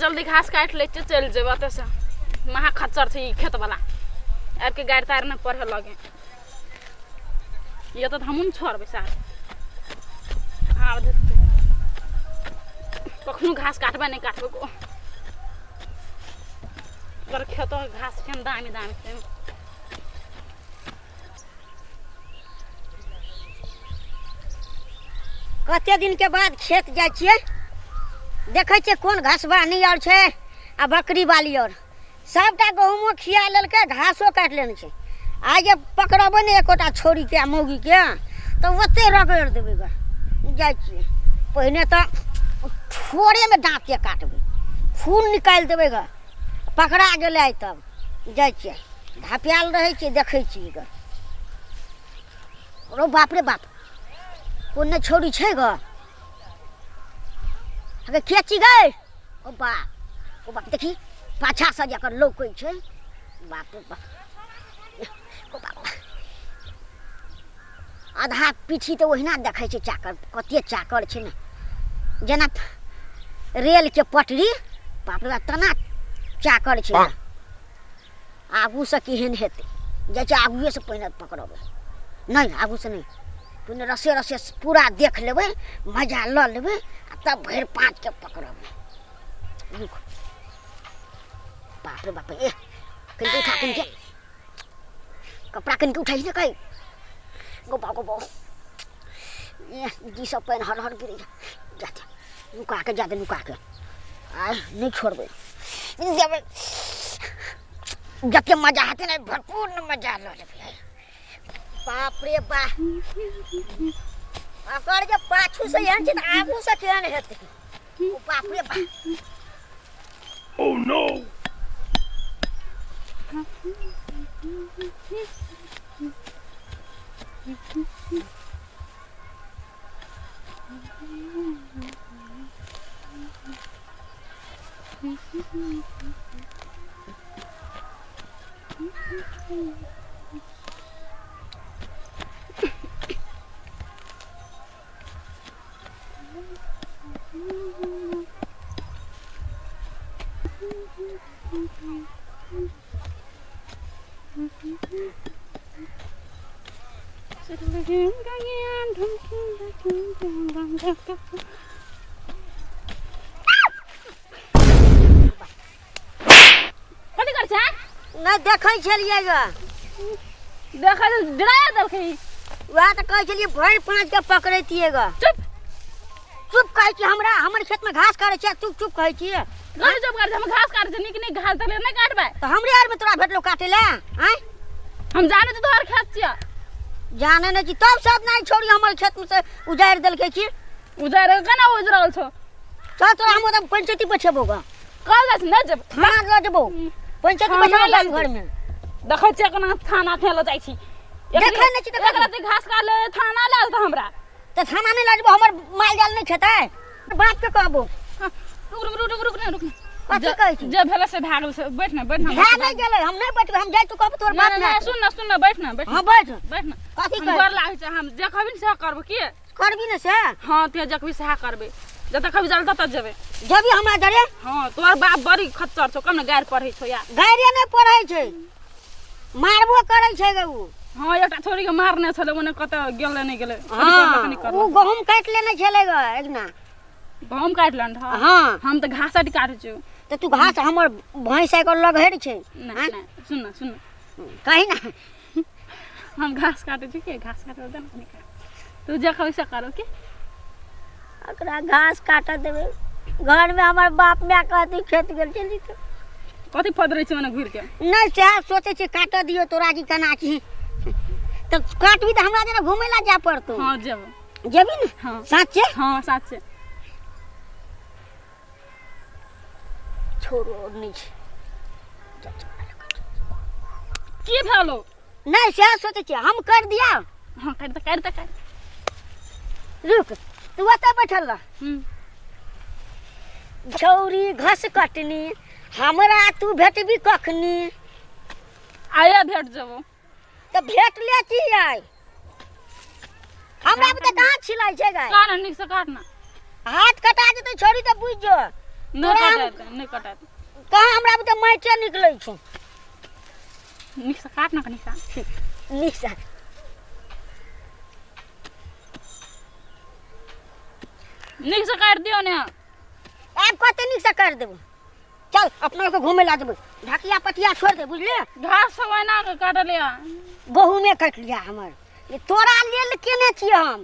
जल्दी घास काटि लै छियै, चलि जेबै एतऽसँ। महा खच्चर छै ई खेतवला, आबिके गारि तारि नहि पढ़े लगे। ये तऽ हमहूँ ने छोड़बै सार। आब देखतै कखनो घास काटबै नहि काटबै गो। ओकर खेतो घास केहन दामी दामी छै। कते दिनके बाद खेत जाइ छियै, देखै छियै कोन घसबा नहि आयल छै आ बकरी बाली आओर सबटा गहूमो खिया लेलकै, घासो काटि लेने छै। आइ जे पकड़बै ने एकोटा छौड़ीके आ मौगीके तऽ ओते रगड़ि देबै ग। जाइ छियै, पहिने तऽ ठोरेमे दाँतके काटबै, खून निकालि देबै ग। पकड़ा गेलै आइ तब जाइ छियै, धपियाल रहै छियै, देखै छियै ग। रो बाप रे बाप, कोन ने छौड़ी छै ग? अगे के छी गै? ओ बाप, ओ बाप, देखी पाछा से जकर लौकै छै। बाप रे बाप, ओ बाप, आधा पीठी तऽ ओहिना देखै छै चाकर, कते चाकर छै ने, जेना रेलके पटरी। बाप रे बाप, तना चाकर छै। आगूसँ केहन हेतै? जाइ छै आगुएसँ पहिने पकड़बै। नहि, आगूसँ नहि, पहिने रसे रसे पूरा देख लेबै, मजा लऽ लेबै आ तब भरि पाँचके पकड़बै। रुक, बाप रे बाप, ए कनिके उठा, कनिके कपड़ा कनिके उठाइ ने कहीं। गो बा गो बा, ए जी सब पानि हर हर गिरै जाते। नुका के जाते, नुका के आइ नहि छोड़बै, जेबै। जते मजा हेतै ने, भरपूर ने मजा लऽ लेबै। बाप रे बा, अकर जे पाछू से एहन छै तऽ आगू से केहन हेतै? ओ बाप रे बा। Oh no! कथी करै छै? नहि देखै छलियै ग। देखै डरा देलकै। वएह तऽ कहै छलियै भरि पाँच के पकड़ैतियै ग। चुप। चुप कहै छी हमरा? हमर खेतमे घास काटै छियै, चुप चुप कहै छियै? कथी चुप करै छै? हम घास काटै छियै, नीक नीक घास देलियै, नहि काटबै तऽ हमरे आरमे तोरा भेटलो काटै लए? आँय, हम जानै छी तोहर खेत छियै। जानै नहि छी तब सब नहि छोड़ी हमर खेतमे से उजाड़ि देलकै की? उजाड़ि केना उजरल छौ? चल, तोरा हम ओतऽ पंचायती बैठेबो ग। कल जाइ छी, नहि जेबै। थाना लऽ जेबो, पंचायती थाना बैठेबो लऽ गाम घरमे। देखै छियै केना थाना थे लऽ जाइ छी। देखै नहि छी तऽ एक राति घास काट ले थाना लए जेतै हमरा। तऽ थाना नहि लऽ जेबो, हमर माल जाल नहि खेतै? बाप के कहबो। हाँ, रुक रुक रुक रुक रुक ने, रुक ने। कथी कहै छी? जे भेलै से भए गेल से, बैठ ने, बैठ ने। भए नहि गेलै, हम नहि बैठबै। हम जाइ तू कहबो तोहर नहि बाप नहि, सुन ने, सुन ने, बैठ ने, बैठ। हाँ, बैठ। बैठ ने। कथी हम कहै? गोर लागै छै, हम जे कहबी ने सएह करबो। की करबी ने से? हाँ, ते जे कहबी सएह करबै। जतऽ कहबी जल ततऽ जेबै। जेबी हमरा जरे? हाँ, तोहर बाप बड़ी खच्चर छौ, कम ने गारि पढ़ै छौ यार। गारिए नहि पढ़ै छै, मारबो करै छै गे उ। हाँ, एकटा छोरी के मारने छलै, ओने कतऽ गेलै नहि गेलै। हाँ, उ गहूम काटि लेने छलै ग एकना। गहूम काटि लेने रह? हाँ। हम तऽ घास काटै छियौ। तऽ तू घास हमर भैंस एकर लगहरि छै। नहि नहि, सुन ने, सुन ने। कही ने। हम घास काटै छी के घास काटै दे ने, तू जे कहबी से करो की? ओकरा घास काटऽ देबै घरमे हमर बाप माय कहतै खेत गेल छली तऽ। कथी फदरै छै ओने घुरि के? नहि, सएह सोचै छियै, काटऽ दियौ तोरा की केना की। तऽ काटबी तऽ हमरा जेना घुमै लए जाय पड़तौ। हाँ, जेबै। जेबी ने? हाँ। साँचे? हाँ, साँचे। छोड़ो नहि छै। की भेलो? नहि, सएह सोचै छियै, हम कर दिया। हाँ, काटि दे, काटि दे, काटि। रुक, तू ओतऽ बैठल रह। छौरी घस कटनी, हमरा तू भेटबी कखनी? आया भेट जेबो। तऽ भेट ले छी आइ, हमरा बुते कहाँ छिलाई छै गाय। काट ना, नीक से काट ना। हाथ कटा जेतै छोरी तऽ बुझि जो। नहि कटत, नहि कटत। कहाँ हमरा बुते माटिए निकलै छै। नीकसँ काट ने कनि सा। नीकसँ नीकसँ काटि दियौ ने। आब कते नीकसँ काटि देबौ। चल अपना के घूमे ला देबै, ढकिया पटिया छोड़ि दे, बुझलियै? घास सब एना कऽ काटलियै। गहूमे काटि लिया हमर, ई तोरा लेल केने छियै हम,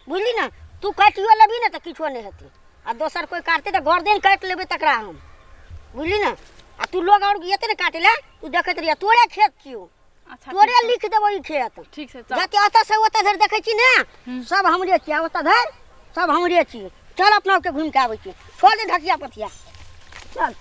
बुझली ने? तू काटियो लेबही ने तऽ किछो नहि हेतै, आ दोसर कोइ काटतै तऽ गर्दन काटि लेबै तकरा हम, बुझली ने? आ तू लोग आओर एतै ने काटै लए, तू देखैत रहिया, तोरे खेत छियौ। अच्छा, तोरे ठीक छै। लिख देबो ई खेत। ठीक छै, चल। जते ओतऽ से ओतऽ धरि देखै छी ने, सब हमरे छियै, ओतऽ धरि सब हमरे छियै। चल अपना के घुमि के आबै छी, छोड़ दे ढकिया पथिया, चल।